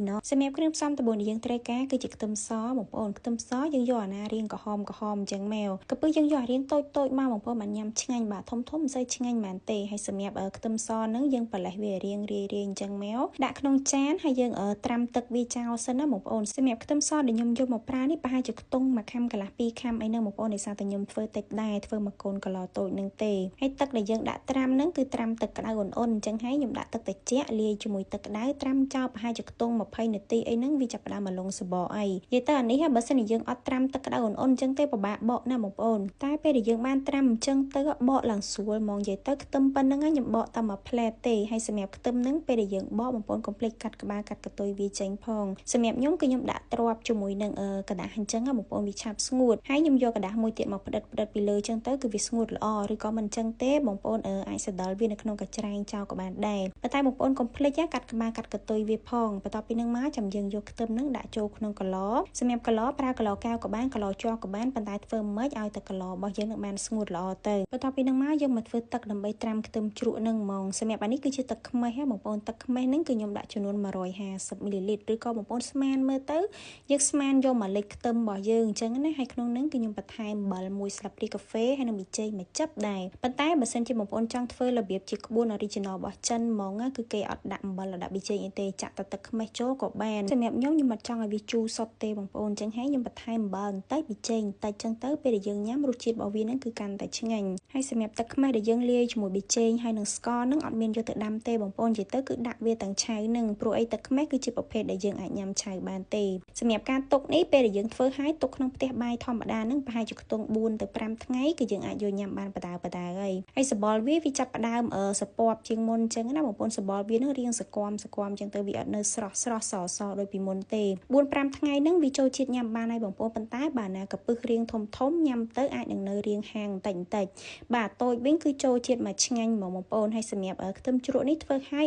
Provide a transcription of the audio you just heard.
ណសម្រាប់គ្រឿងផ្សំដំបូងដែលយើងត្រូវការគឺជាខ្ទឹមសបងប្អូនខ្ទឹមសយើងយកអាណារៀងក្រហមក្រហមអញ្ចឹងមកកពឹសយើងយកអារៀងតូចតូចមកបងប្អូនបានញ៉ាំឆ្ងាញ់បាទធំធំមិនសូវឆ្ងាញ់ហ្មងទេហើយសម្រាប់ខ្ទឹមសហ្នឹងយើងប្រលេះវារៀងរាយរាយអញ្ចឹងមកដាក់ក្នុងចានហើយយើងត្រាំទឹកវាចោលសិនណាបងប្អូនសម្រាប់ខ្ទឹមសដែលខ្ញុំយកមកប្រើនេះប្រហែលជាខ្ទង់មួយខាំកន្លះពីរខាំអីហ្នឹងបងប្អូនដោយសារតែខ្ញុំធ្វើតិចដែរធ្វើមួយកូនកឡតូចនឹងទេហើយទឹកដែលយើងដាក់ត្រាំហ្នឹងគឺត្រាំទឹកក្តៅអ៊ុនៗអញ្ចឹងហើយខ្ញុំដាក់ទឹកត្រជាក់លាយជាមួយទឹកក្តៅត្រាំចោលប្រហែលជាខ្ទង់20នាទីអីហ្នឹងវាចាប់ផ្ដើមមកលងសបកអីនិយាយទៅអានេះបើសិនជាយើងអត់ត្រាំទឹកក្តៅអ៊ុនៗអញ្ចឹងទេពិបាកបកណាបងប្អូនតែពេលដែលយើងបានត្រាំអញ្ចឹងទៅបកឡើងស្រួលហ្មងនិយាយទៅខ្ទឹមប៉ុណ្្នឹងខ្ញុំបកតែមួយផ្លែទេហើយសម្រាប់ខ្ទឹមហ្នឹងពេលដែលយើងបកបងប្អូនកុំភ្លេចកាត់ក្បាលកាត់កន្ទុយវាចេញផងសម្រាប់ខ្ញុំគឺខ្ញុំដាក់ទ្រាប់ជាមួយនឹងក្រដាសអញ្ចឹងបងប្អូនវាឆាប់ស្ងួតហើយខ្ញុំយកក្រដាសមួយទៀតមកផ្ដិតផ្ដិតពីលើអញ្ចឹងទៅគឺវាស្ងួតល្អឬក៏មិនអញ្ចឹងទេបងប្អូនអាចសដល់វានៅក្នុងកញ្ច្រែងចោលក៏បានដែរប៉ុន្តែបងប្អូនកុំភ្លេចកាត់ក្បាលកាត់កន្ទុយវាផងបន្ទាប់ពីនឹងមកចាំយើងយកខ្ទឹមនឹងដាក់ចូលក្នុងកឡសម្រាប់កឡប្រើកឡកែវក៏បានកឡជ័រក៏បានប៉ុន្តែធ្វើម៉េចឲ្យតែកឡរបស់យើងនឹងបានស្ងួតល្អទៅបន្ទាប់ពីនឹងមកយើងមកធ្វើទឹកដើម្បីត្រាំខ្ទឹមជ្រក់នឹងហ្មងសម្រាប់អានេះគឺជាទឹកខ្មេះហ៎បងប្អូនទឹកខ្មេះហ្នឹងគឺខ្ញុំដាក់ចំនួន150មីលីលីត្រឬក៏បងប្អូនស្មានមើលទៅយើងស្មានយកមកលិចខ្ទឹមរបស់យើងអញ្ចឹងណាហើយក្នុងហ្នឹងគឺខ្ញុំបន្ថែមអំបិលមួយស្លាបព្រាកាហ្វេហើយនិងប៊ីចេងមួយចិបដែរប៉ុន្តែបើសិនជាបងប្អូនចង់ធ្វើរបៀបជាក្បួន original របស់ចិនហ្មងគឺគេអត់ដាក់អំបិលដាក់ប៊ីចេងអីទេចាក់តែទឹកខ្មេះចូលក៏បានសម្រាប់ខ្ញុំខ្ញុំអត់ចង់ឲ្យវាជូរសុទ្ធទេបងប្អូនអញ្ចឹងហើយខ្ញុំបន្ថែមអំបិលបន្តិចប៊ីចេងបន្តិចអញ្ចឹងទៅពេលដែលយើងញ៉ាំរសជាតិរបស់វាហ្នឹងគឺកាន់តែឆ្ងាញ់ហើយសម្រាប់ទឹកខ្មេះដែលយើងលាយជាមួយប៊ីចេងហើយនឹងស្ករហ្នឹងអត់មានយកទៅដាំទេបងប្អូននិយាយទៅគឺដាក់វាទាំងឆៅហ្នឹងព្រោះអីទឹកខ្មេះគឺជាប្រភេទដែលយើងអាចញ៉ាំឆៅបានទេសម្រាប់ការទុកនេះពេលដែលយើងធ្វើហើយទុកក្នុងផ្ទះបាយធម្មតាហ្នឹងប្រហែលជាខ្ទង់4ទៅ5ថ្ងៃគឺយើងអាចយកញ៉ាំបានបដើបដើហើយហើយសបល់វាវាចាប់ផ្ដើមសពប់ជាងមុនអញ្ចឹងណាបងប្អូនសបល់វានឹងរៀងសកមសកមអញ្ចឹងទៅវាអត់នៅស្រស់ស្រស់សសដូចពីមុនទេ4 5ថ្ងៃហ្នឹងវាចូលជាតិញ៉ាំបានហើយបងប្អូនប៉ុន្តែបើណាកពឹសរៀងធំធំញ៉ាំទៅអាចនឹងនៅរៀងហាងបន្តិចបន្តិចបាទតូចវិញគឺចូលជាតិមកឆ្ងាញ់ហ្មងបងប្អូនហើយសម្រាប់ខ្ទឹមជ្រក់នេះធ្វើឲ្យ